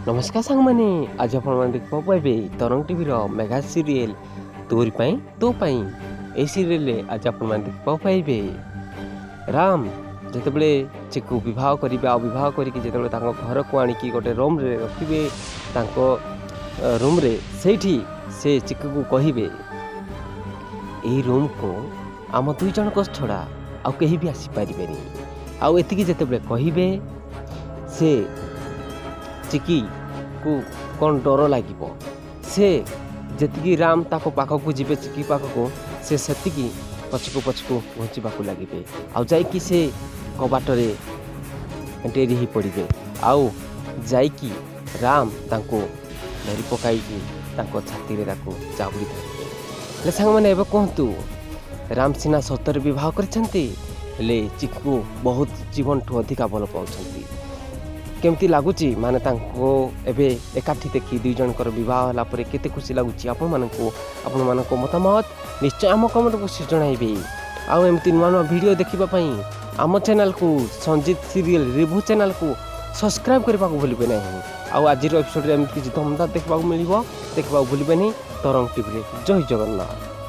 ନମସ୍କାର ସାଙ୍ଗମାନେ, ଆଜି ଆପଣମାନେ ଦେଖିବାକୁ ପାଇବେ ତରଙ୍ଗ ଟିଭିର ମେଗା ସିରିଏଲ୍ ତୋରି ପାଇଁ ତୋ ପାଇଁ। ଏହି ସିରିଏଲ୍ରେ ଆଜି ଆପଣମାନେ ଦେଖିବାକୁ ପାଇବେ, ରାମ ଯେତେବେଳେ ଚିକୁ ବିବାହ କରିବେ ଆଉ ବିବାହ କରିକି ଯେତେବେଳେ ତାଙ୍କ ଘରକୁ ଆଣିକି ଗୋଟେ ରୁମ୍ରେ ରଖିବେ, ତାଙ୍କ ରୁମ୍ରେ, ସେଇଠି ସେ ଚିକୁକୁ କହିବେ, "ଏଇ ରୁମ୍କୁ ଆମ ଦୁଇ ଜଣଙ୍କ ଛଡ଼ା ଆଉ କେହି ବି ଆସିପାରିବେନି।" ଆଉ ଏତିକି ଯେତେବେଳେ କହିବେ, ସେ ଚିକିକୁ କ'ଣ ଡର ଲାଗିବ। ସେ ଯେତିକି ରାମ ତାଙ୍କ ପାଖକୁ ଯିବେ, ଚିକି ପାଖକୁ, ସେ ସେତିକି ପଛକୁ ପଛକୁ ଘୁଞ୍ଚିବାକୁ ଲାଗିବେ ଆଉ ଯାଇକି ସେ କବାଟରେ ଡେରି ହେଇ ପଡ଼ିବେ। ଆଉ ଯାଇକି ରାମ ତାଙ୍କୁ ଧରି ପକାଇକି ତାଙ୍କ ଛାତିରେ ତାକୁ ଜାବୁଡ଼ି ଧରିବେ। ହେଲେ ସାଙ୍ଗମାନେ, ଏବେ କୁହନ୍ତୁ, ରାମ ସିନା ସତରେ ବିବାହ କରିଛନ୍ତି, ହେଲେ ଚିକୁକୁ ବହୁତ ଜୀବନଠୁ ଅଧିକା ଭଲ ପାଉଛନ୍ତି। କେମିତି ଲାଗୁଛି, ମାନେ ତାଙ୍କୁ ଏବେ ଏକାଠି ଦେଖି, ଦୁଇ ଜଣଙ୍କର ବିବାହ ହେଲା ପରେ କେତେ ଖୁସି ଲାଗୁଛି ଆପଣମାନଙ୍କୁ? ଆପଣମାନଙ୍କ ମତାମତ ନିଶ୍ଚୟ ଆମ କମେଣ୍ଟ ବକ୍ସରେ ଜଣାଇବେ। ଆଉ ଏମିତି ନୂଆ ନୂଆ ଭିଡ଼ିଓ ଦେଖିବା ପାଇଁ ଆମ ଚ୍ୟାନେଲକୁ, ସଞ୍ଜିତ ସିରିଏଲ୍ ରିଭ୍ୟୁ ଚ୍ୟାନେଲକୁ ସବସ୍କ୍ରାଇବ୍ କରିବାକୁ ଭୁଲିବେ ନାହିଁ। ଆଉ ଆଜିର ଏପିସୋଡ଼ରେ ଏମିତି କିଛି ଦମଦାର ଦେଖିବାକୁ ମିଳିବ, ଦେଖିବାକୁ ଭୁଲିବେନି ତରଙ୍ଗ ଟିଭିରେ। ଜୟ ଜଗନ୍ନାଥ।